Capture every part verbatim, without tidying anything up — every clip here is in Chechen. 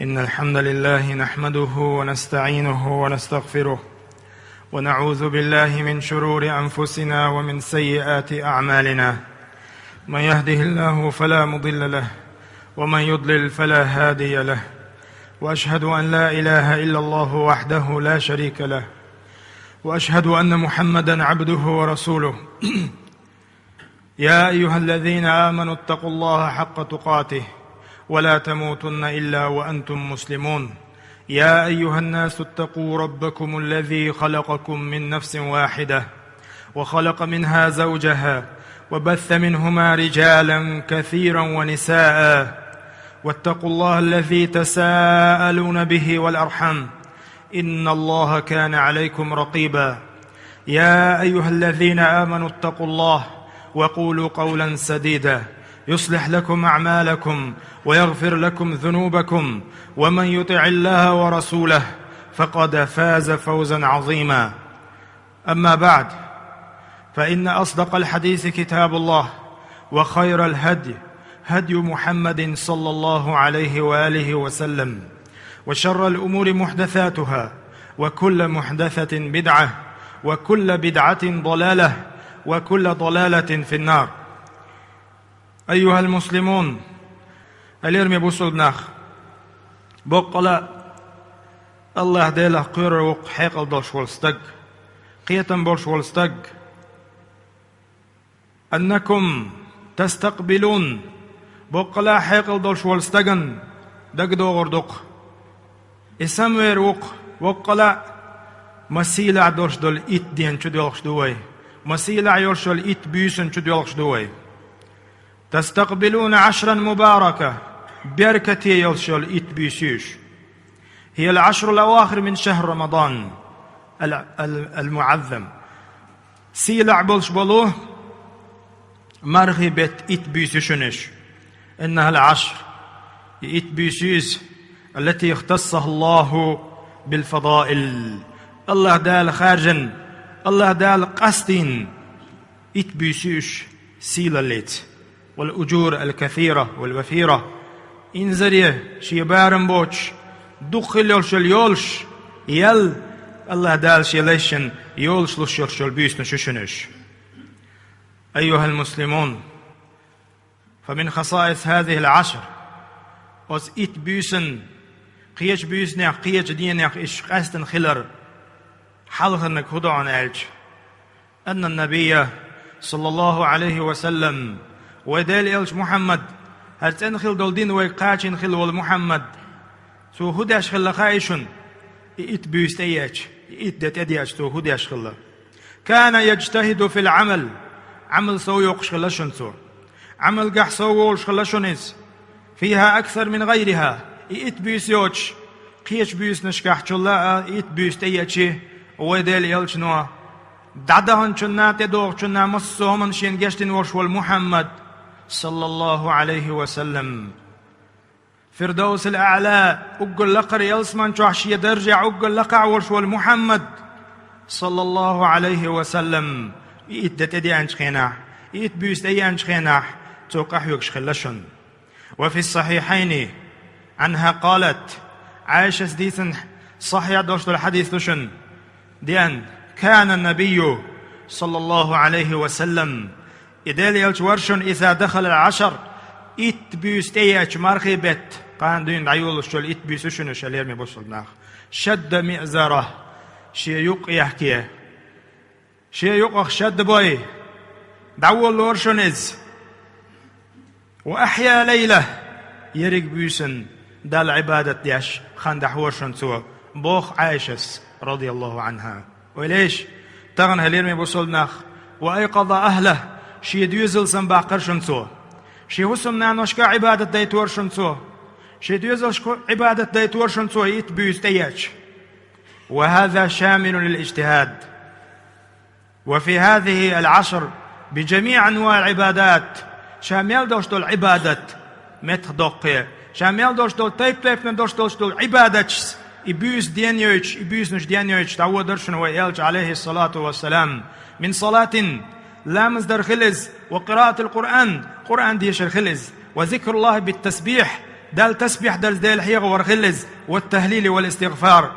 إن الحمد لله نحمده ونستعينه ونستغفره، ونعوذ بالله من شرور أنفسنا ومن سيئات أعمالنا. من يهده الله فلا مضل له، ومن يضلل فلا هادي له. وأشهد أن لا إله إلا الله وحده لا شريك له، وأشهد أن محمدا عبده ورسوله. يا أيها الذين آمنوا اتقوا الله حق تقاته ولا تموتن إلا وأنتم مسلمون. يا أيها الناس اتقوا ربكم الذي خلقكم من نفس واحدة وخلق منها زوجها وبث منهما رجالا كثيرا ونساء، واتقوا الله الذي تساءلون به والأرحام، إن الله كان عليكم رقيبا. يا أيها الذين آمنوا اتقوا الله وقولوا قولا سديدا يصلح لكم أعمالكم ويغفر لكم ذنوبكم، ومن يطع الله ورسوله فقد فاز فوزا عظيما. أما بعد، فإن أصدق الحديث كتاب الله، وخير الهدي هدي محمد صلى الله عليه وآله وسلم، وشر الأمور محدثاتها، وكل محدثة بدعة، وكل بدعة ضلالة، وكل ضلالة في النار. أيها المسلمون, хӀай лераме бусалба нах, боккъала а АллахӀ Делах кхоьрур ву-кх хьекъал долуш волу стаг, кхетам болуш волу стаг. أنكم تستقبلون, боккъала а хьекъал долуш волу стагана дагадогӀур ду-кх. И самавер ву-кх, боккъала а, ма сийлахь долуш долу итт ден чу доьлхуш ду вай, ма сийлахь йолуш йолу итт буьйсанна чу доьлхуш ду вай. تستقبلون عشرا مباركة, беркате йолуш йолу итт буьйса ю уьш. هي العشر الأواخر من شهر رمضان ال-، ال-، المعظم. Сийлахь болуш болу мархи беттан итт буьйса ю шуна уьш. إنها العشر, и итт буьйса ю иза, التي اختصها الله بالفضائل. АллахӀ Дала хаьржина, АллахӀ Дала къастийна итт буьйса ю уьш сийлаллица. والأجور الكثيرة والوفيرة. Инзаре шен барам боцуш, дукха хила йолуш йолу йолуш, ял, АллахӀ Дала шен лайшна йолуш луш йолуш йолу буьйсанаш ю шуна уьш. أيها المسلمون، فمن خصائص هذه العشر, оцу итт буьйсанна, кхечу буьйсанех, кхечу денех уьш къаьстина хилар хьалхарниг хӀун ду хьуна аьлча, أن النبي صلى الله عليه وسلم, вай Делан элча Мухьаммад, хӀара цӀена хила долу дин вайга кхачийна хила волу Мухьаммад, цо хӀун деш хилла хаьий шуна? И итт буьйса тӀееъча, и итт де тӀедеъча, цо хӀун деш хилла? كان يجتهد في العمل, Ӏамал сов йоккхуш хилла шуна цо. Ӏамалгахь сов волуш хилла шуна иза. فيها أكثر من غيرها, и итт буьйса йоцуш, кхечу буьйсанашкахь чулла а и итт буьйса тӀееъча, вай Делан элчано, дӀадаханчунна, тӀедогӀучунна, массо а хӀуманна шена гечдина волуш волу Мухьаммад, саллаллаху Ӏалайхи ва саллам, Фирдавсил Аъла, уггар лакхара ялсаман чохь шен даржехь уггар лакхахь волуш волу Мухьаммад, саллаллаху Ӏалайхи ва саллам, и итт де тӀедеанчу хенахь, и итт буьйса тӀееанчу хенахь, цо къахьоьгуш хилла шуна. وفي الصحيحين عنها قالت, Ӏайшас дийцина сахьихь долуш долу хьадис ду шуна, деана: كان النبي صلى الله عليه وسلم, и Делан элча вара шуна, إذا دخل العشر, итт буьйса тӀееача мархий бетта, кхана дуьйна дӀайолалуш йолу итт буьйса ю шуна уьш, лераме бусалба нах, شد مئزره, шен юкъ яхке, шен юкъах шадда бой, дӀаволалора шуна иза. وأحيا ليله, ерриг буьйсанна Далла Ӏибадат деш хан дахьора шуна цо, боху Ӏайшас, радияллаху Ӏанха. Ойла ейша, тахана, хьалераме бусалба нах, وأيقظ أهله, шен доьзал самабаккхара шуна цо. Шен хӀусамнаношка Ӏибадат дайтора шуна цо. Шен доьзалшка Ӏибадат дайтора шуна цо, и итт буьйса тӀееача. وهذا شامل للاجتهاد. وفي هذه العشر بجميع أنواع العبادات, ша мел долуш долу Ӏибадат меттахдоккху, ша мел долуш долу тайп-тайпана долуш долуш долу Ӏибадаташ, и буьйса денйойтуш, и буьйсанаш денйойтуш дӀаводара шуна вай элча, Ӏалайхи салату ва салам. من صلاة, ламаз дар хила иза, وقراءة القرآن, Къуръан дешар хила иза, وذكر الله بالتسبيح, Далла тасбихь дарца Дела хьехавар хила иза, والتهليل والاستغفار.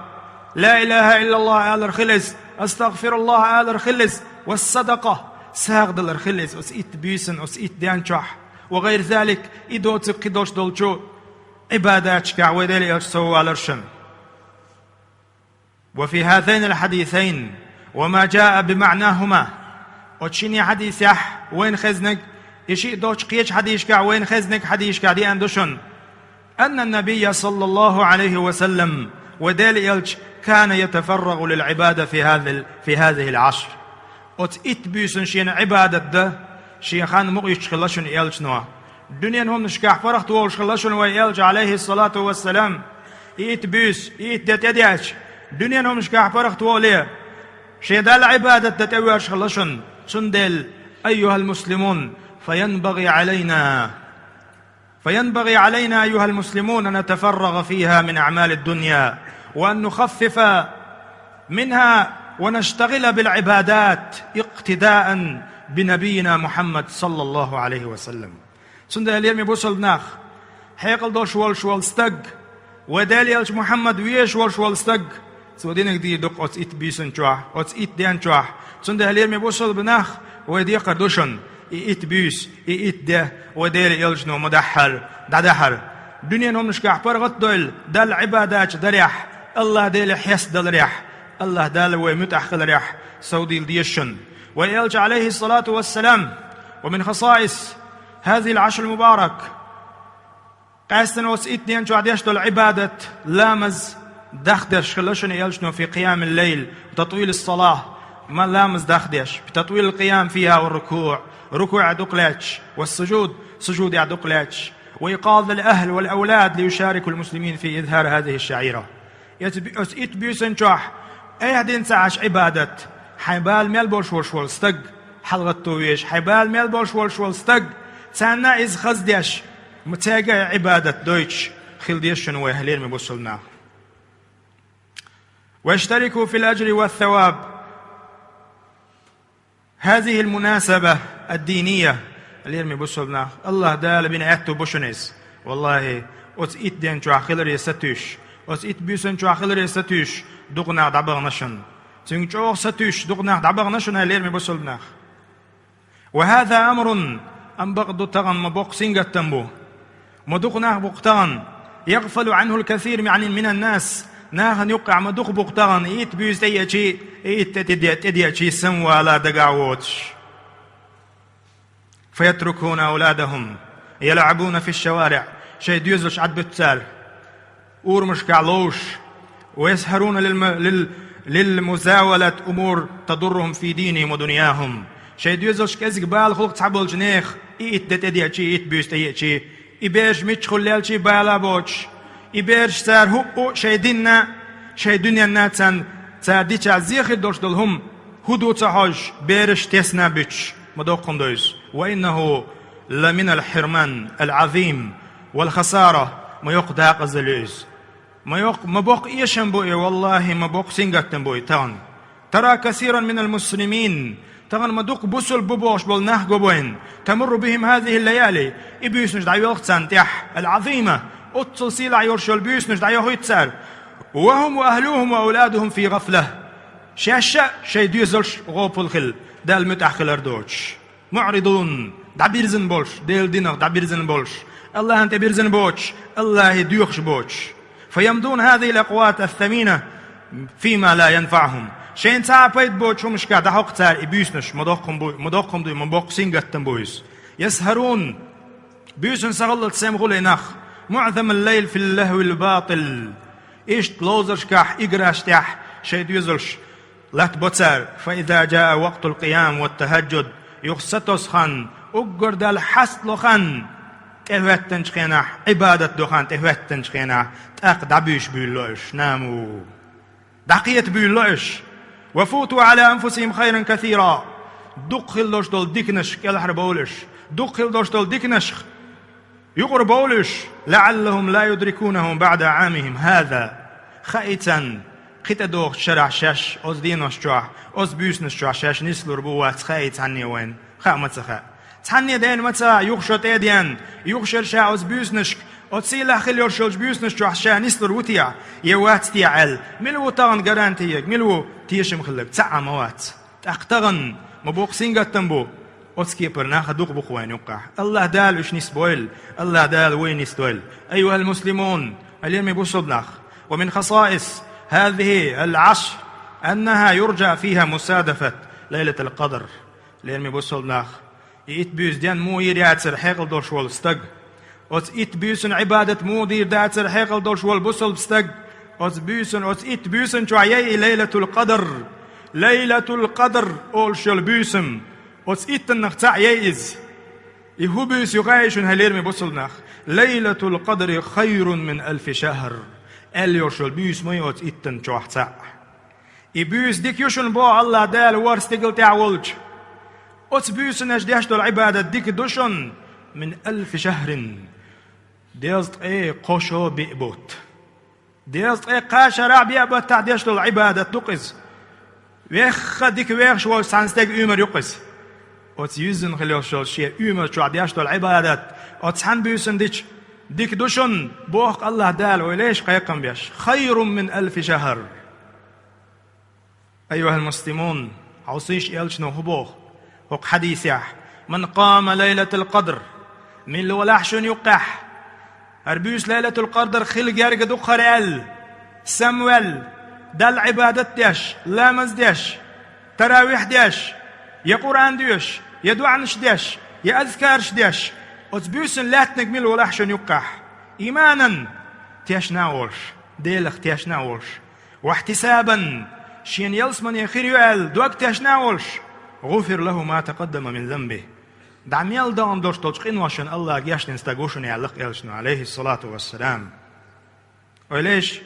لا إله إلا الله алар хила иза, أستغفر الله алар хила иза, والصدقة, сагӀа далар хила иза, оцу итт буьйсанна, оцу итт ден чохь. وغير ذلك, и доцург кхидолуш долчу Ӏибадаташкахь вай Дела элча совваларшна. وفي هذين الحديثين وما جاء بمعناهما. Оцу шине хьадисехь вайна хезнарг, и шиъ доцчу кхечу хьадисашкахь вайна хезнарг хьадисашкахь деана ду шуна. أن النبي صلى الله عليه وسلم, вай Дела элча, كان يتفرغ للعبادة في هذه ال-، في هذه العشر. Оцу итт буьйсанна шена Ӏибадат дан, шен хан мукъа йича хилла шуна элчано. Дуьненан хӀуманашкахь паргӀат волуш хилла шуна вай элча, Ӏалайхиссалату вассалам, и итт буьйса, и итт де тӀедеача, дуьненан хӀуманашкахь паргӀат воле, шен Далла Ӏибадат дан тӀевоьжуш хилла шуна. Цундела, أيها المسلمون, فينبغي علينا فينبغي علينا أيها المسلمون أن نتفرغ فيها من أعمال الدنيا، وأن نخفف منها، ونشتغل بالعبادات اقتداء بنبينا محمد صلى الله عليه وسلم. Цундела, лераме бусалба нах, хьекъал долуш волуш волу стаг, вай Дела элча Мухьаммад везаш волуш волу стаг, цо динарг дийр ду-кх оцу итт буьйсанна чохь, оцу итт ден чохь. Цундела, лераме бусалба нах, вай декхар ду шуна, и итт буьйса, и итт де вай Дела элчано ма-даххьара, дӀадахьара. Дуьненан хӀуманашкахь паргӀат а дойла, Далла Ӏибадаташ дарехь, АллахӀ Деле хьестадаларехь, АллахӀ Дала вай муьтӀахь хиларехь совдийла деза шуна. Вай элча, Ӏалайхиссалату вассалам, ومن خصائص هذه العشر المبارك, къаьстина оцу итт ден чохь деш долу Ӏибадат, ламаз дахдеш хилла шуна элчано في قيام الليل وتطويل الصلاة, ма ламаз дахдеш, بتطويل القيام فيها والركوع, рукуӀехь дукха лаьтташ, والسجود, сужудехь дукха лаьтташ, وإيقاظ الأهل والأولاد ليشاركوا المسلمين في إظهار هذه الشعيرة. Оцу би-, оцу итт буьйсанна чохь айхьа дина ца Ӏаш Ӏибадат, хьайн бала мел болуш волуш волу стаг, хьалагӀатто везаш, хьайн бала мел болуш волуш волу стаг, царна иза хаздеш, ма цаьрга а Ӏибадат дойтуш хила деза шуна вай, лераме бусалба нах. واشتركوا في الأجر والثواب هذه المناسبة الدينية. Лераме бусалба нах, АллахӀ Дала бина аьтту бу шуна иза. ВаллахӀи, оцу итт ден чохь хиларе сатуьйсуш, оцу итт буьйсанна чохь хиларе сатуьйсуш, дукха нах дӀабахана шуна. Цуьнга чӀогӀа сатуьйсуш, дукха нах дӀабахана шуна, лераме бусалба нах. وهذا أمر, амма бакъ ду, тахана ма боккха сингаттам бу. Ма дукха нах бу-кх тахана, يغفل عنه الكثير من، من الناس, нахана юккъехь ма дукха бу-кх тахана, и итт буьйса тӀеэчи, и итт де тӀе-, тӀедеачи самавала дагахь воцуш. فيتركون أولادهم يلعبون في الشوارع, шайн доьзалш Ӏадбуьту цара, урамашкахь ловзуш, ويسهرون للم-، لل-، للمزاولة أمور تضرهم في دينهم ودنياهم. Шайн доьзалш кӀезиг бала хуьлу-кх цхьаболчу нехан, и итт де тӀедеачи, и итт буьйса тӀеэчи, и бераш миччахула лелчи бала боцуш, и бераш цара хӀуъу шайн динна, шайн дуьненна царна, цара дичахь зе хир долуш долу хӀума, хӀун ду ца хьожуш, бераш тесна а буьтуш, ма доккха хӀума ду иза. وإنه لمن الحرمان العظيم والخسارة, ма йоккха дакъазалла ю иза. Ма йоккха, ма боккха эшам бу и, валлахӀи, ма боккха сингаттам бу и тахана. ترى كثيرا من المسلمين, тахана ма дукха бусалба бу бохуш болу нах го вайна, تمر بهم هذه الليالي, и буьйсанаш дӀайоьлху царна тӀехь, العظيمة, оццул сийлахь йолуш йолу буьйсанаш дӀайохуьйту цара, وهم وأهلهم وأولادهم في غفلة. Шаьш а, шайн доьзалш а гӀопал хилла, Далла муьтӀахь хилар доцуш. معرضون, дӀабирзина болуш, Делан динах дӀабирзина болуш, АллахӀана тӀе бирзина боцуш, АллахӀе доьхуш боцуш. فيمضون هذه الأقوات الثمينة فيما لا ينفعهم. Шайна цхьа а пайда боцучу хӀуманашкахь дӀахьокху цара и буьйсанаш, ма доккха хӀума бу-, ма доккха хӀума ду, ма боккха сингаттам бу иза. يسهرون, буьйсанна сахаллалц сема хуьлу и нах. معظم الليل في اللهو الباطل. Иштта ловзаршкахь, играш тӀехь шайн доьзалш латтабо цара. فإذا جاء وقت القيام والتهجد, юха сатосу хан, уггар Далла хьастало хан, тӀехӀоьттинчу хенахь, Ӏибадат до хан тӀехӀоьттинчу хенахь, тӀаккха дӀабуьйш буьйлало уьш, ناموا. ДӀакхета буьйлало уьш. وفوتوا على أنفسهم خيرا كثيرا. Дукха хила долуш долу диканаш кӀелхьарбовлуш. Дукха хила долуш долу диканашха юкъара бовлуш, لعلهم لا يدركونه بعد عامهم هذا. Хаий царна, кхин тӀедогӀучу шарахь шаьш, оцу денош чохь, оцу буьйсанаш чохь шаьш нислур бу а вац, хаий цхьанне вайна. Хаа ма ца хаьа. Цхьанне дайна ма ца хаьа, юха шо тӀе а деана, юха шера ша оцу буьйсанашка Оцу сийлахь хила йолуш йолчу буьйсанаш чохь ша нислур ву те, я вац те аьлла, мила ву тахана гаранти ерг, мила ву тешам хилларг? Цхьа а ма вац. ТӀаккха тахана ма боккха сингаттам бу, оцу кепара нах а дукха бу-кх вайна юккъехь. АллахӀ Дала уьш нисбойла, АллахӀ Дала вай нисдойла. أيها المسلمون, хьалераме бусалба нах, ومن خصائص هذه العشر أنها يرجى فيها مصادفة ليلة القدر. Лераме бусалба нах, и итт буьйса ден муха йийр яцара хьекъал долуш волу стаг? Оцу итт буьйсанна Ӏибадат муха дийр дацара хьекъал долуш волу бусалба стаг? Оцу буьйсанна, оцу итт буьйсанна чохь яй и Лайлатул Къадр. Лайлатул Къадр олуш йолу буьйсам оцу иттаннах цхьаъ яй иза. И хӀун буьйса ю хаьий шуна, хьалераме бусалба нах? «Лайлатул Къадри хайрун мин алфи шахр», аьлла йолуш йолу буьйса ма ю оцу иттанна чохь цхьаъ. И буьйса дика ю шуна боху АллахӀ Дала ворхӀ стигала тӀехь волчу. Оцу буьйсанаш деш долу Ӏибадат дика ду шуна, мин алфи шахрин, дезткъе кхо шо биъ бутт. Дезткъе кхаа шарахь биъ баттахь деш долу Ӏибадат ду-кх иза. Вехха дика вехаш волчу цхьана стеган уьймар ю-кх иза. Оцу юьззина хила йолуш йолу шен уьймар чохь деш долу Ӏибадат оцу цхьана буьйсанна дича дика ду шуна, боху-кх АллахӀ Дала, ойла еш, кхайкхам беш: «Хайрун мин алфи шахр». أيها المسلمون, хьовсийша, элчано хӀун боху хӀокху хьадисехь: «Ман къама лайлатал къадр», мила валахь шуна юккъехь, хӀара буьйса Лайлатул Къадр хила герга ду-кх хӀара аьлла, самаваьлла, Далла Ӏибадат деш, ламаз деш, таравихь деш, я Къуръан доьшуш, я доӀанаш деш, я азкараш деш, оцу буьйсанна лаьттинарг мила валахь шуна юккъехь, иманан, тешна а волуш, Делах тешна а волуш, вахьтисабан, шена ялсамане хир ю аьлла, дог тешна а волуш, гӀуфира лахӀу ма такъаддама мин занбихӀ, дӀа мел дахана долуш долчу къиношна АллахӀа гечдина стаг ву шуна, аьлла-кх элчано, Ӏалайхиссалату вассалам. Ойла еш,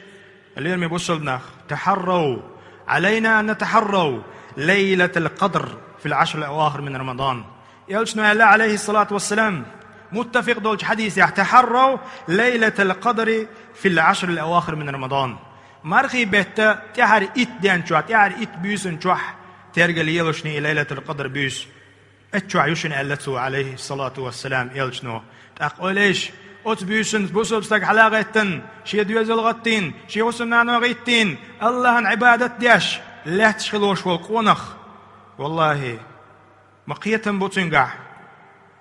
лераме бусалба нах, тахьаррав, Ӏалайна ан натахьаррав лайлатал къадр фил Ӏашрил авахир мин Рамадан. Элчано аьлла, Ӏалайхиссалату вассалам, муттафикъ долчу хьадисехь: «Тахьаррав лайлатал къадри фил Ӏашрил авахир мин Рамадан». Мархий беттан тӀаьхьара итт ден чохь, тӀаьхьара итт буьйсанна чохь тергал е шуна и Лайлатул Къадр буьйса. Оцу чохь ю шуна, аьлла цо, Ӏалайхиссалату вассалам, элчано. ТӀаккха ойла еш, оцу буьйсанна бусалба стаг хьалагӀеттина, шен доьзал гӀаттийна, шен хӀусамнана гӀиттийна, АллахӀан Ӏибадат деш, лаьтташ хилош волу къонах, валлахӀи, ма кхетам бу цуьнгахь,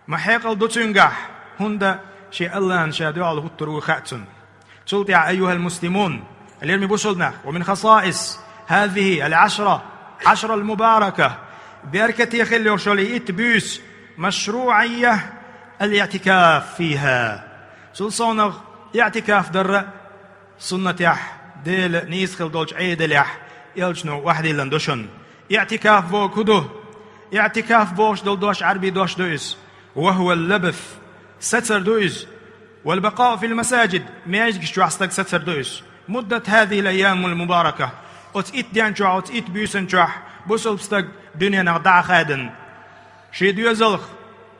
ма хьекъал ду цуьнгахь, хӀунда шен АллахӀана ша дуьхьал хӀуттур ву хаьа цунна. Цул тӀаьхьа, أيها المسلمون, лераме бусалба нах, ومن خصائص هذه العشرة، Ӏашрал мубарака, беркате хила йолуш йолу и итт буьйса, машруӀия аль-иӀтикаф фиха. Цул совнагӀа иӀтикаф дар а суннатехь, Делан нийса хила долчу Ӏедалехь, элчано охьадиллина ду шуна. ИӀтикаф бохург хӀун ду? ИӀтикаф бохуш долу дош Ӏаьрби дош ду иза. Ва хӀува ллабс, сацар ду иза. Вал бакъаъу фил масаджид, маьждигаш чохь стаг сацар ду иза. Муддат хӀазихил айямил мубарака, оцу итт ден чохь, оцу итт буьйсанна чохь бусалба стаг дуьненах дӀа а хаьдина, шен доьзалх,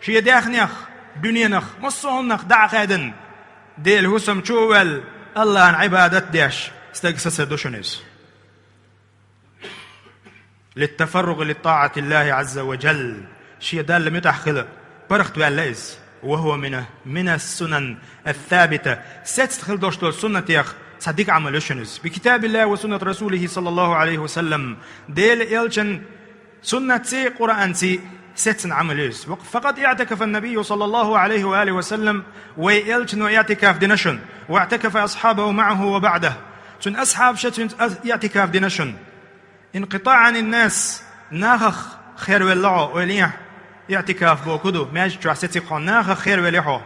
шен даьхнех, дуьненах, массо а хӀуманах дӀа а хаьдина, Делан хӀусам чу а ваьлла, АллахӀан Ӏибадат деш, стаг сацар ду шуна иза. للتفرغ لطاعة الله عز وجل, шен Далла муьтӀахь хила паргӀатваьлла иза. وهو من، من السنن الثابتة, сецна хила долуш долчу суннатех цхьа дика Ӏамал ю шуна иза. بكتاب الله وسنة رسوله صلى الله عليه وسلم, Делан элчан суннатций, Къуръанций сецна Ӏамал ю иза. فقد اعتكف النبي صلى الله عليه وآله وسلم, вайн элчано иӀтикаф дина шуна, واعتكف أصحابه معه وبعده, цуьнан асхьабаша цуьнца иӀтикаф дина шуна. انقطاعا عن الناس, нахах хервелла хьо, ойла е, иӀтикаф бохург хӀун ду, маьждиг чохь сеци хьо, нахах хервели хьо.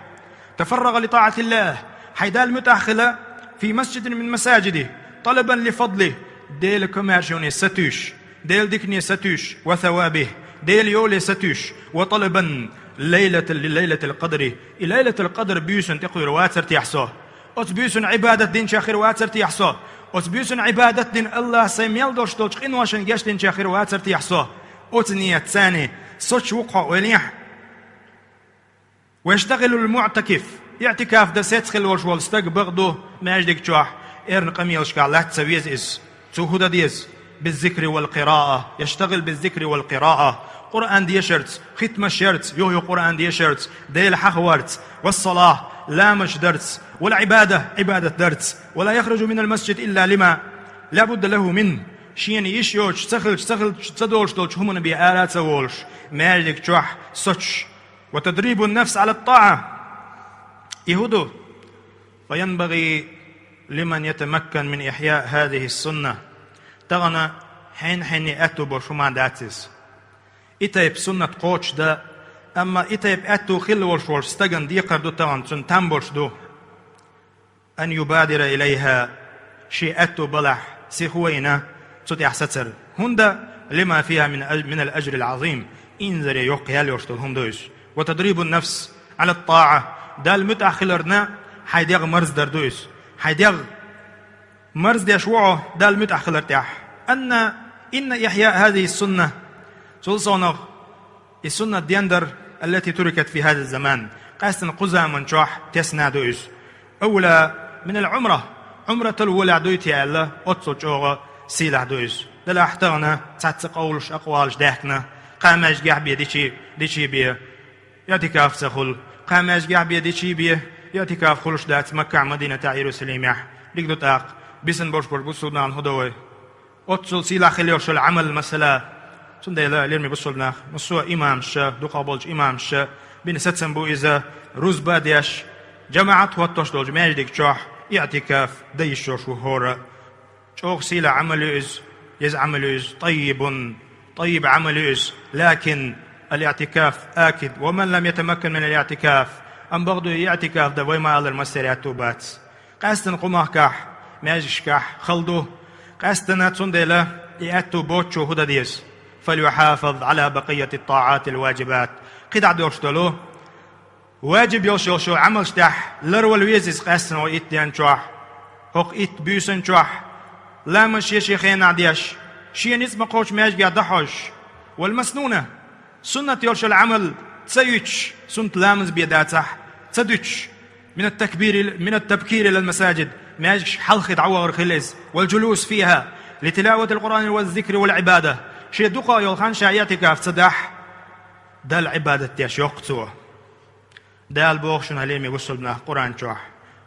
تفرغ لطاعة الله, хьайн Далла муьтӀахь хила, في مسجد من مساجده, طلبا لفضله, Делан комаьршоне сатуьйсуш, Делан дикане сатуьйсуш, وثوابه, Делан йоле сатуьйсуш, وطلبا ليلة، لليلة القدر, и Лайлатул Къадр буьйсанна тӀекхуьур вацара техьа со. Оцу буьйсанна Ӏибадат динчех хир вацара техьа со. Оцу буьйсанна Ӏибадат дина АллахӀа сайн мел долуш долчу къиношна гечдинчех хир вацара техьа со. Оцу ниятца царна соцуш ву хьо, ойла е. ويشتغل المعتكف, иӀтикаф дан сецна хила волуш волу стаг бакъ ду маьждиг чохь, эрна къамелашкахь латта ца веза иза. Цо хӀун дан деза? بالذكر والقراءة, يشتغل بالذكر والقراءة, Къуръан дешарца, хитмаш ярца, юха-юха Къуръан дешарца, Дела хьахаварца, والصلاة, ламаз дарца, والعبادة, Ӏибадат дарца, ولا يخرج من المسجد إلا لما لا بد له منه, шена йиш йоцуш, ца хилча, ца хилча, ца долуш долчу хӀуманна бен ара а ца волуш, маьждиг чохь соцуш, وتدريب النفس على الطاعة, и хӀун ду? فينبغي لمن يتمكن من إحياء هذه السنة, тахана хьенан-хьенан аьтту болуш хӀума дац иза. И тайпа суннат кхочушдан, амма и тайпа аьтту хилла волуш волчу стагана декхар ду тахана, цунна там болуш ду. أن يبادر إليها, шен аьтту балахь, сихо а йина, цу тӀехь сацар. ХӀунда? لما فيها من أج-, من الأجر العظيم, инзаре йоккха ял йолуш долу хӀума ду иза. وتدريب النفس على الطاعة, Далла муьтӀахь хиларна хьайн дегӀ марздар ду иза. Хьайн дегӀ марздеш ву хьо Далла муьтӀахь хилар тӀехь. أن, إن إحياء هذه السنة, цул совнах и суннат дендар, التي تركت في هذا الزمان, къаьстина кху заман чохь тесна ду иза. أولى من العمرة, Ӏумратал волехь дуй те аьлла, оццул чӀогӀа сийлахь ду иза. Делахь тахана цхьацца къовлуш, акъвалаш даьхкина, кхаа маьждигехь бен дичи, дичи бен, иӀтикаф ца хуьлу, кхаа маьждигехь бен дичи бен, иӀтикаф хуьлуш дац Маккахь, Мадинатехь, Иерусалимехь, дика ду тӀаккха, бисина болуш болчу бусулбанан хӀун до вай? Оццул сийлахь хила йолуш йолу Ӏамал, масала. Цундела, лераме бусулба нах, массо а имамаша, дукхах болчу имамаша бина сацам бу иза, рузба а деш, жамаӀат хӀоттош долчу маьждиг чохь иӀтикаф дан йиш йолуш ву хӀора. ЧӀогӀа сийлахь Ӏамал ю иза, еза Ӏамал ю иза, таййибун, таййиб Ӏамал ю иза. لكن الاعتكاف آكد، ومن لم يتمكن من الاعتكاف, амма бакъду, иӀтикаф дан вай ма-аллара массаьрга аьтту бац. Къаьстина кху махкахь, маьждигашкахь хала ду. Къаьстина, цундела и аьтту боцучо хӀун дан деза? فليحافظ على بقية الطاعات الواجبات. КхидӀа долуш долу, важиб йолуш йолчу Ӏамалш тӀехь ларвала веза иза къаьстина хӀокху итт ден чохь, хӀокху итт буьйсан чохь, ламаз шен-шен хенахь деш, шен ницкъ ма-кхоччу маьждигехь дӀахьожуш. والمسنونة, суннат йолуш йолу Ӏамал ца юьтуш, суннат ламаз бен дацахь, ца дуьтуш, من التكبير, من التبكير إلى المساجد, маьждигаш хьалхе дӀавахар хила иза, والجلوس فيها لتلاوة القرآن والذكر والعبادة, шен дукха йолу хан ша иӀтикаф ца дахь, Далла Ӏибадат деш йоккху цо. Дала боху шуна, лераме бусулба нах, Къуръан чохь: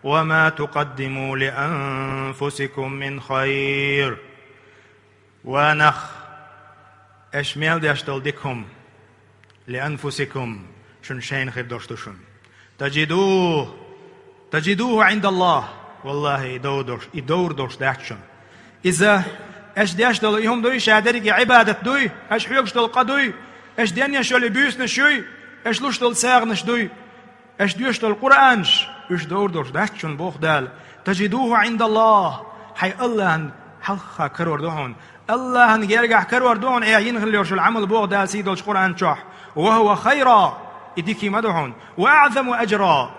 وما تقدموا لأنفسكم من خير. Ва нах, аша мел деш долу дика хӀума, لأنفسكم, шуна шайна хир долуш ду шуна. تجدوه, تجدوه عند الله. Валлахи, и довр долуш, и довр долуш дац шуна. Иза, аша деш долу и хӀума дуй, ша дерриге Ӏибадат дуй, аша хьоьгуш долу къа дуй, аша денъеш йолу и буьйсанаш юй, аша луш долу сагӀанаш дуй, аша доьшуш долу Къуръанаш, уьш довр долуш дац шуна, боху Дала. تجدوه عند الله. Хьайн Аллахьан хьалха карор ду хьуна. Аллахьан гергахь карор ду хьуна, айхьа йина хила йолуш йолу Ӏамал, боху Дала сий долчу Къуръан чохь. وهو خيرا. И дика ма ду хьуна. وأعظم أجرا.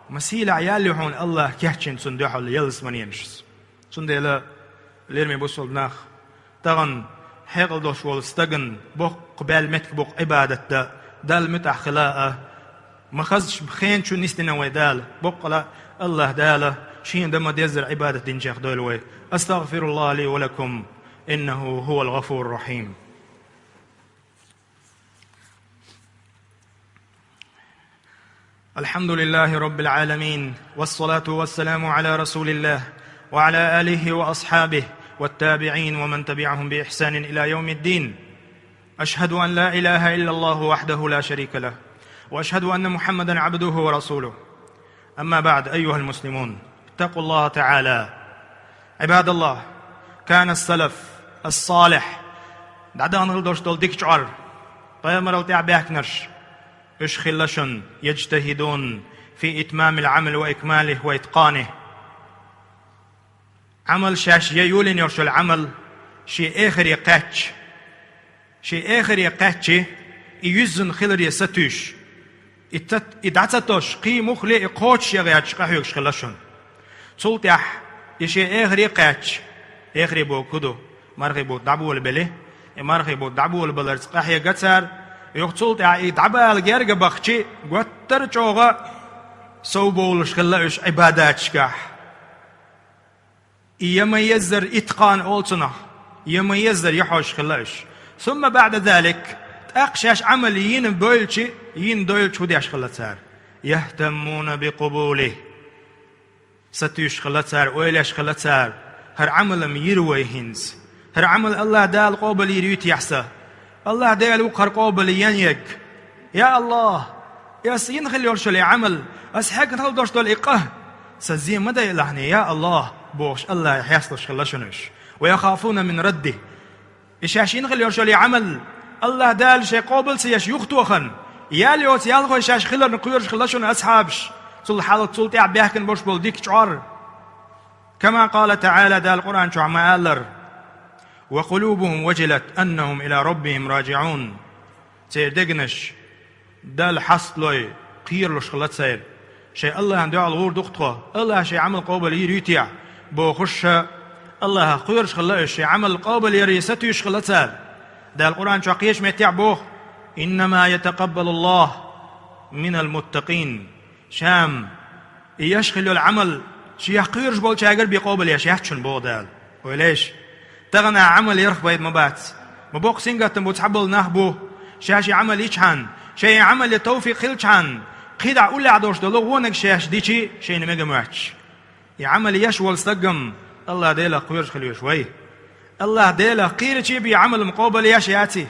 Ма сийлахь ял ю хьуна Аллахь кечйина цунна дуьхьал ялсаманенашца. Цундела, лераме бусулба нах, тахана хьекъал долуш волу стагана боккха баьлла меттиг бу-кх Ӏибадат дан, Далла муьтӀахь хила а, ма хазачу хенан чу нисдина вай Дала, боккъала Аллахь Дала шена дан ма-деззара Ӏибадат динчех дойла вай. أستغفر الله لي ولكم، إنه هو الغفور الرحيم. الحمد لله رب العالمين، والصلاة والسلام على رسول الله وعلى آله وأصحابه والتابعين ومن تبعهم بإحسان إلى يوم الدين. أشهد أن لا إله إلا الله وحده لا شريك له، وأشهد أن محمدا عبده ورسوله. أما بعد، أيها المسلمون، اتقوا الله تعالى. عباد الله، كان السلف الصالح, дӀадахана хила долуш долу дика чкъор, пайхамарал тӀаьхьа баьхкинарш, уьш хилла шуна, يجتهدون في إتمام العمل وإكماله وإتقانه. Ӏамал шаьш ян йолийна йолуш йолу Ӏамал шен эхаре кхаьчча, шен эхаре кхаьчча, и юьззина хиларе сатуьйсуш, и ца-, и дӀа ца тосуш, кхин муххале и кхочуш ян гӀерташ къахьоьгуш хилла шуна. Цул тӀаьхьа и шен эхаре кхаьчча, эхаре бохург хӀун ду? Мархий бутт дӀаболабелла, и мархий бутт дӀаболабаларца къахьега цара, юха цул тӀаьхьа и дӀабала герга бахча, гуттар а чӀогӀа совбовлуш хилла уьш Ӏибадаташкахь. И ян ма-еззара итқан олу цунах, ян ма-еззара ян хьожуш хилла уьш. ثم بعد ذلك, тӀаккха шаьш Ӏамал йина бевлча, йина девлча хӀун деш хилла цара? يهتمون بقبوله. Сатуьйсуш хилла цара, ойла еш хилла цара: «ХӀара Ӏамал-м йира вай хӀинца? ХӀара Ӏамал АллахӀ Дала къобал йийр юй техьа сан? АллахӀ Дела ву-кх хӀара къобал ен ерг. Я АллахӀ, ас йина хилла йолуш йолу и Ӏамал, ас хьегна хилла долуш долу и къа, сан зен ма дайалахь хьуна, я АллахӀ», – бохуш АллахӀе хьесталуш хилла шуна уьш. «ويخافون من رده». И шаьш йина хилла йолуш йолу и Ӏамал АллахӀ Дала шайн къобал ца еш юхатохарна, ял йоцу ялхой шаьш хиларна кхоьруш хилла шуна асхьабаш, цул хьалха, цул тӀаьхьа баьхкина болуш болу дика чкъор. كما قال تعالى, Дала Къуръан чохь ма-аллара: «وقلوبهم وجلة أنهم إلى ربهم راجعون». Церан дегнаш Далла хьасталой, кхералуш хилла церан. Шайн АллахӀан дуьхьал гӀур ду-кх тхо, АллахӀа шайн Ӏамал къобал йийр юй техьа, бохуш, АллахӀах кхоьруш хилла уьш, шайн Ӏамал къобал яре сатуьйсуш хилла цара. Дала Къуръан чохь кхечу меттехь боху: «إنما يتقبل الله من المتقين». Ша-м и еш хилла йолу Ӏамал шех кхоьруш болчаьргара бен къобал еш яц шуна, боху Дала. Ойла еш, тахана Ӏамал ярх пайда ма бац. Ма боккха сингаттам бу цхьаболу нах бу, шаьш и Ӏамал йичхьана, шайн и Ӏамал ян товфикъ хилчхьана, кхидӀа уллехь долуш долу вониг шаьш дичи, шайна мега моьттуш. И Ӏамал еш волу стаг-м АллахӀ Делах кхоьруш хила веш вай. АллахӀ Делах кхерачий бен Ӏамал-м къобал еш яций?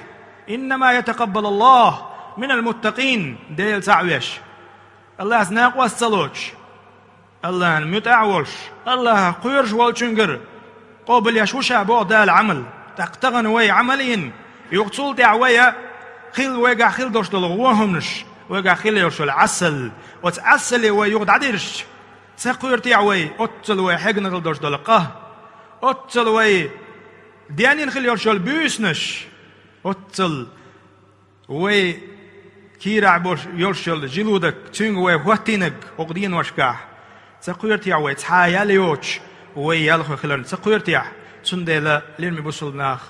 «إنما يتقبل الله من المتقين», Дела цхьаъ веш. АллахӀца накъост ца лоцуш, АллахӀан муьтӀахь а волуш, АллахӀах кхоьруш волчуьнгара къобал еш ву ша, боху Дала, Ӏамал. ТӀаккха тахана вай Ӏамал а йина, юха цул тӀаьхьа вай а хилла, вайгахь хилла долуш долу вон хӀуманаш, вайгахь хилла йолуш йолу Ӏесалла, оцу Ӏесалле вай юха дӀадирзича, ца кхоьру техьа вай оццул вай хьегна хилла долуш долу къа, оццул вай денйина хилла йолуш йолу буьйсанаш, оццул вай кийрахь болуш йолуш йолу желудок, цуьнга вай хӀоттийнарг хӀокху деношкахь, ца кхоьру техьа вай цхьа а ял йоцуш, вай ялхой хиларна ца кхоьру техьа? Цундела, лераме бусалба нах,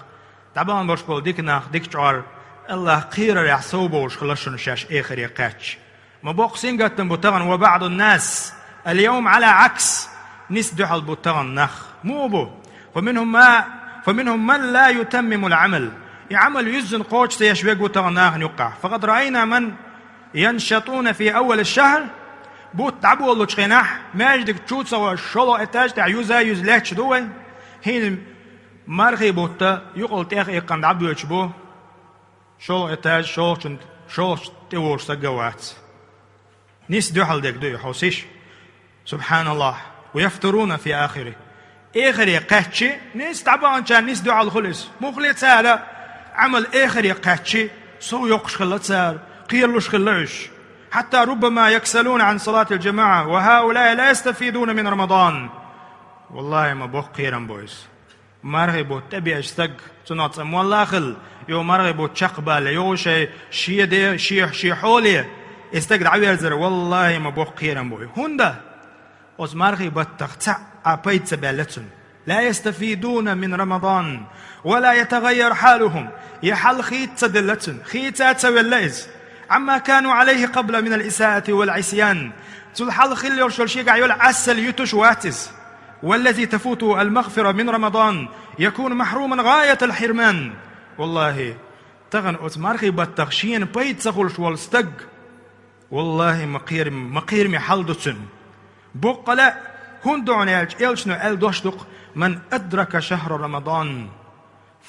дӀабахана болуш болу дика нах, дика чкъор, АллахӀах кхерарехь совбовлуш хила шуна шаьш эхаре кхаьчча. Ма боккха сингаттам бу тахана: «وبعض الناس اليوم على عكس», нисса дуьхьал бу тахана нах. Муха бу? «فمنهم ما، فمنهم من لا يتمم العمل». И Ӏамал юьззина кхочуш ца еш верг ву тахана нахана юккъехь. «فقد رأينا من ينشطون في أول الشهر». Бутт дӀаболучу хенахь, маьждиг чу ца гӀош, шолгӀа этаж тӀехь юза-юза летташ ду вай. ХӀинца мархий бутт юкъал тӀех иккхина дӀабоьдуш бу. ШолгӀа этаж, шолгӀачун, шолгӀачу тӀе волуш стаг а вац. Нисса дуьхьал дерг ду и, хьовсийша. СубхьаналлахӀ. «ويفترون في آخره». Эхаре кхаьччи, нисса дӀабаханчарна нисса дуьхьал хуьлу иза. Муххале цара Ӏамал эхаре кхаьччи, сов йоккхуш хилла цара, кхералуш хилла уьш. «حتى ربما يكسلون عن صلاة الجماعة، وهؤلاء لا يستفيدون من رمضان». ВаллахӀи, ма боккха кхерам бу иза. Мархий бутт тӀебеача стаг, цунах цкъа молла а хилла, юха мархий бутт чекхбале, юха шайн шен де, шен, шен хьоле и стаг дӀаверзар, валлахӀи, ма боккха кхерам бу и. ХӀунда? Оцу мархий баттах цхьа а пайда ца баьлла цунна. «لا يستفيدون من رمضان ولا يتغير حالهم». И хьал хийца ца делла цунна, хийца а ца велла иза. «عما كانوا عليه قبل من الإساءة والعصيان». Цул хьалха хилла йолуш йолу шегахь йолу Ӏесалла юьтуш вац иза. «والذي تفوته المغفرة من رمضان يكون محروما غاية الحرمان». ВаллахӀи, тахана оцу мархий баттах шена пайда ца хуьлуш волу стаг, валлахӀи, ма кхерам-, ма кхераме хьал ду цуьнан. Боккъала а, хӀунда ду хьуна аьлча, элчано аьлла дош ду-кх: «من أدرك شهر رمضان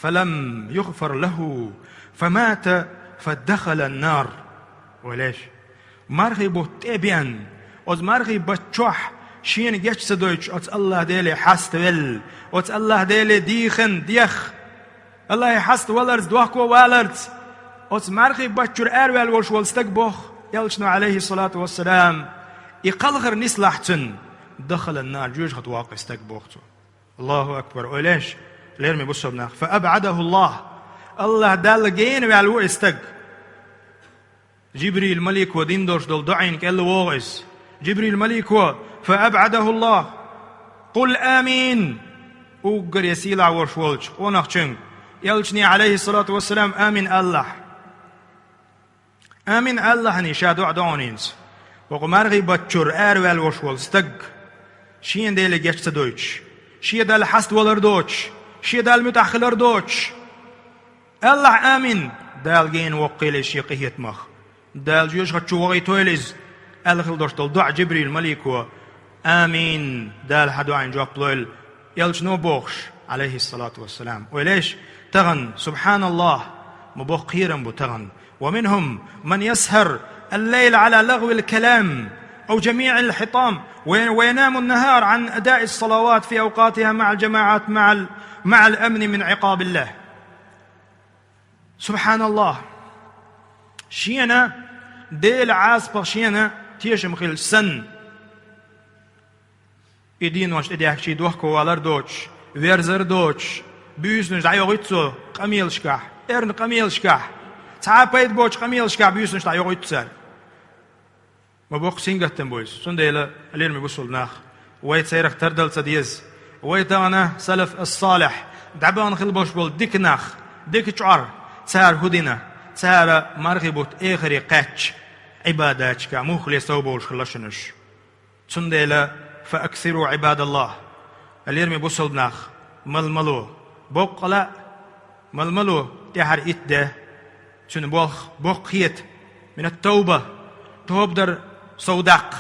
فلم يغفر له فمات فدخل النار». Ойла еш. Мархий бутт тӀе а беана, оцу мархий баттахь шена геч ца дойтуш, оцу АллахӀ Деле хьаставелла, оцу АллахӀ Деле дийхина, дехна, АллахӀе хьаставаларца, дохко валарца, оцу мархий баттахь араваьлла волуш волу стаг, боху элчано, Ӏалайхиссалату вассалам, и кхалхар нислахь цуьнан, «دخل النار», жоьжахате воккху и стаг, боху цо. Аллаху акбар! Ойла еш, лераме бусалба нах. «فأبعده الله». АллахӀ Далла гена ваьлла ву и стаг. Жибрил малико дина долуш долу доӀина кӀел вогӀу иза. Жибрил малико: «فأبعده الله. قل آمين». Уггаре сийлахь волуш волчу къонахчуьнга, элчане, Ӏалайхиссалату вассалам, амин алалахь. Амин алалахьаний, ша доӀа до хьуна хӀинца. ХӀокху мархий баттахь араваьлла волуш волу стаг, шена Деле геч ца дойтуш, шен Далла хьаставалар доцуш, шен Далла муьтӀахь хилар доцуш, алалахь амин, Дала гена воккхийла иза шен къинхетамах. Дала жоьжахати чу вахийтойла иза. аьлла хила долуш долу доӀа Джибрил малико: «Амин, Дала хьан доӀина жоп лойла», — элчано бохуш, Ӏалайхиссалату вассалам. Ойла еш, тахана, субхьаналлахӀ, ма боккха кхерам бу тахана. «ومنهم من يسهر الليل على لغو الكلام أو جميع الحطام وينام النهار عن أداء الصلوات في أوقاتها مع الجماعات مع ال-، مع الأمن من عقاب الله». СубхьаналлахӀ! Шена Делан Ӏазапах шена тешам хилча санна, и денош тӀедехкичий дохковалар доцуш, верзар доцуш, буьйсанаш дӀайохуьйту цо къамелашкахь, эрна къамелашкахь, цхьа а пайда боцу къамелашкахь буьйсанаш дӀайохуьйту цара. Ма боккха сингаттам бу иза. Цундела, лераме бусалба нах, вай церах тардала ца деза. Вай тахана салаф ас-салихь, дӀабахана хила болуш болу дика нах, дика чкъор, цара хӀун дина, цара мархи бутт эхаре кхаьчча, Ӏибадаташкахь муххале сов бовлуш хилла шуна уьш. Цундела, «فأكثروا عباد الله», лераме бусалба нах, мала ма ло, боккъала а мала ма ло, тӀаьхьара итт де, цуьнан болх боккха хета, «من التوبة», тоба дар сов даккха.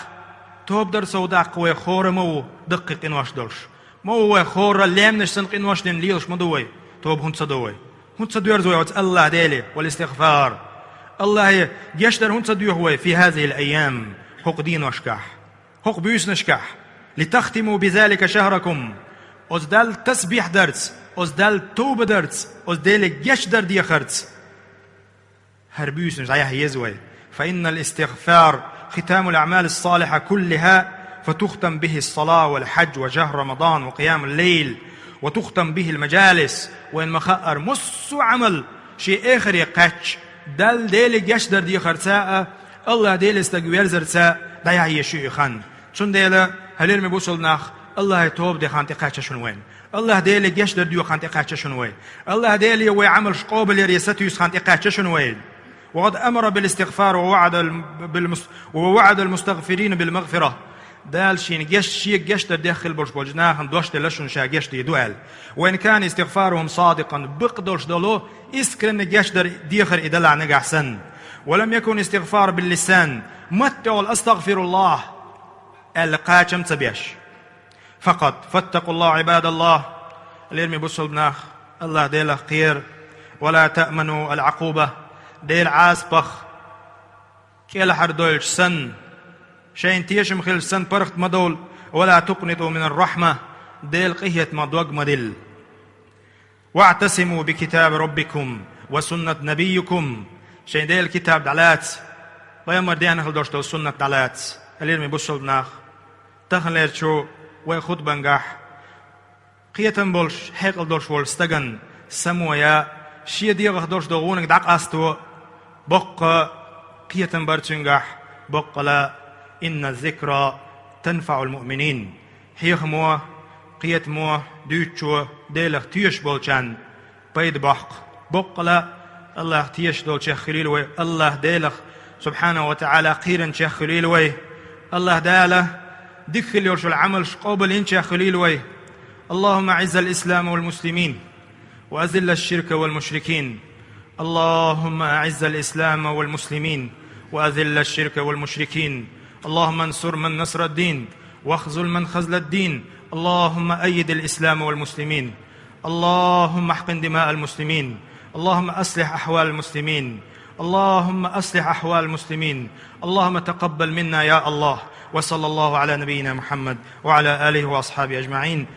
Тоба дар сов даккха вай хӀора ма ву даккхий къинош долуш. Ма ву вай хӀора лаьмнаш санна къинош дина лелаш ма ду вай. Тоба хӀунда ца до вай? ХӀунда ца доьрзу вай оцу АллахӀ Деле, «والاستغفار». АллахӀе гечдар хӀунда ца доьху вай, «في هذه الأيام», хӀокху деношкахь, хӀокху буьйсанашкахь? «لتختموا بذلك شهركم». Оцу Далла тасбихь дарца, оцу Далла тоба дарца, оцу Деле гечдар дехарца хӀара буьйсанаш дӀаяхьа еза вай. «فإن الاستغفار ختام الأعمال الصالحة كلها، فتختم به الصلاة والحج وشهر رمضان وقيام الليل، وتختم به المجالس». Вайна ма-хаъара, массо а Ӏамал шен эхаре кхаьчча, Далла Деле гечдар дехарца а, АллахӀ Деле стаг верзарца а дӀаяхьа еза ю и хан. Цундела, хьалераме бусалба нах, АллахӀе тоба де хан тӀекхаьчна шуна вайна. АллахӀ Деле гечдар доьху хан тӀекхаьчна шуна вай. АллахӀ Деле вай Ӏамалш къобалъяре сатуьйсу хан тӀекхаьчна шуна вай. «وقد أمر بالاستغفار ووعد الم-، بالمس-، ووعد المستغفرين بالمغفرة». Дала шена геч-, шега гечдар дехна хила болуш болчу нахана дош делла шуна ша гечдийр ду аьлла. «وإن كان استغفارهم صادقا», бакъдолуш долу, искренне гечдар дехар и далахь нагахь санна. «ولم يكن الاستغفار باللسان», матта тӀехула «أستغفر الله» аьлла кхачам ца беш. «فقط، فاتقوا الله عباد الله», лераме бусалба нах, АллахӀ Делах кхера, «ولا تأمنوا العقوبة», Делан Ӏазапах кӀелхьардойлуш санна, шайна тешам хилча санна паргӀат ма довла, «ولا تقنطوا من الرحمة», Делан къинхетамах дог ма дилла. «واعتصموا بكتاب ربكم وسنة نبيكم», шайн Делан китаб дӀалаца, пайхамар дехна хила долуш долу суннат дӀалаца, лераме бусалба нах. Таханлерчу вай хутбангахь кхетам болуш, хьекъал долуш волу стагана само я, шен дегӀах долуш долу гӀунаг дӀакъасто, боккха кхетам бара цуьнгахь, боккъала: «إن الذكرى تنفع المؤمنين». Хьехамо, кхетамо, дуьйцучо Делах тешаш болчарна пайда боккху. Боккъала АллахӀах тешаш долчех хуьлийла вай, АллахӀ Делах, субхьанаху ва таӀала, кхийринчех хуьлийла вай. АллахӀ Дала дика хила йолуш йолу Ӏамалш къобалйинчех хуьлийла вай. اللهم أعز الإسلام والمسلمين وأذل الشرك والمشركين. اللهم أعز الإسلام والمسلمين وأذل الشرك والمشركين. اللهم انصر من نصر الدين واخذل من خذل الدين. اللهم أيد الإسلام والمسلمين. اللهم احقن دماء المسلمين. اللهم أصلح أحوال المسلمين. اللهم أصلح أحوال المسلمين. اللهم تقبل منا يا الله. وصلى الله على نبينا محمد وعلى آله وأصحابه أجمعين.